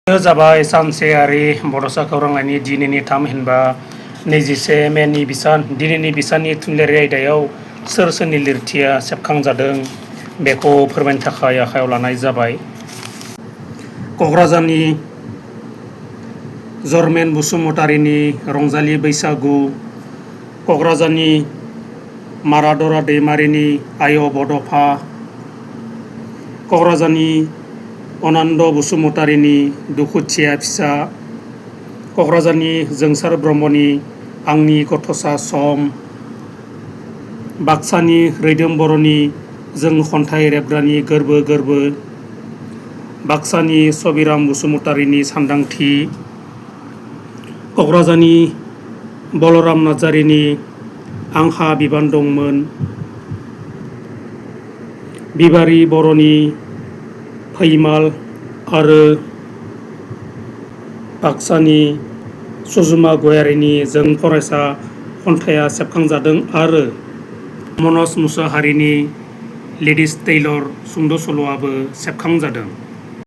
बेयो जाबाय सानसेयारि बड'सा खौरांलाइनि दिनैनि थामहिनबा 21 मेनि बिसान। दिनैनि बिसाननि थुनलाइयारि आयदायाव सोर सोरनि लिरथिया सेबखांजादों बेखौ फोरमायनो थाखाय आखायाव लानाय जाबाय। क'क्राझारनि जरमेन बसुमतारीनि रंजालि बैसागु, क'क्राझारनि मारादरा दैमारिनि आय' बड'फा, क'क्राझारनि अनान्द बसुमतारीनि दुखुथिया फिसा, क'क्राझारनि जोंसार ब्रह्मनि आंनि गथ'सा सम, बाक्सानि रैदोम बर'नि जों खन्थाइ रेबग्रानि गोरबो गोरबो, बाक्सानि सबिराम बसुमतारीनि सानदांथि, क'क्राझारनि बलराम नार्जारीनि आंहा बिबान दंमोन, बिबारि बर'नि फैमाल आरो बाक्सानि सुजुमा गयारीनि जों फरायसा खन्थाइया सेबखांजादों आरो मनज मुसाहारिनि लेडिज टेइलर सुंद' सल'आबो सेबखांजादों।